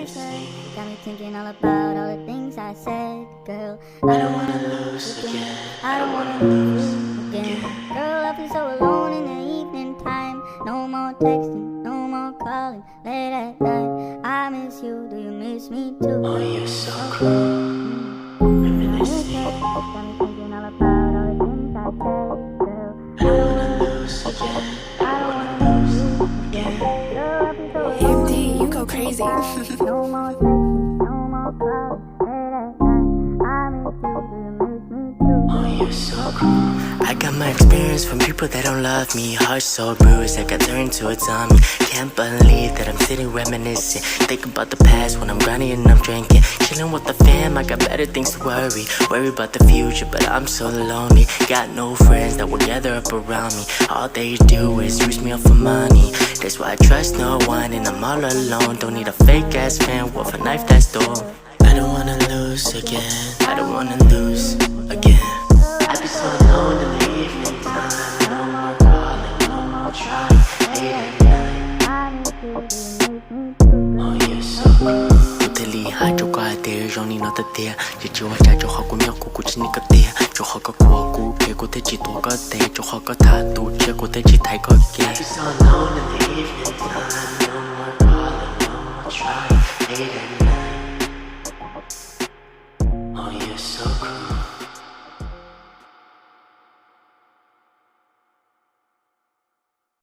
Got me thinking all about all the things I said, girl. I don't wanna lose again. I don't wanna lose again. Girl, I feel so alone in the evening time. No more texting, no more calling late at night. I miss you, do you miss me too? Oh, you're so cool. Reminiscing. Got me thinking all about all the things I said, girl. I don't wanna lose again. I don't wanna lose again. Girl, I feel so alone in the evening time. M D, you go crazy. No more texting, no more calling late at night. I miss you, do you miss me too? Oh, you're so cool. I got my experience from people that don't love me. Heart so bruised, I got turned to a zombie. Can't believe that I'm sitting reminiscing. Think about the past when I'm grinding and I'm drinking. Chilling with the fam, I got better things to worry. Worry about the future, but I'm so lonely. Got no friends that will gather up around me. All they do is use me up for money. That's why I trust no one and I'm all alone. Don't need a fake ass friend with a knife that's dull. I don't wanna lose again. I don't wanna lose again. I be so alone in the evening time. No more calling, no more trying. Late at night. Oh, you're so cool. Kuv thiaj li hais rau koj hais tias zoo li no tiag tiag, ces tsis ua cas, rau qhov kuv nyob kuv kuv tsis nyiam koj tiag, rau qhov koj quaj kuv kev kuv thiaj tsis tuav koj tes, rau qhov koj tham tus tshiab kuv thiaj tsis thaiv koj kev. I be so alone in the evening time. No more calling, no more trying. Late at night.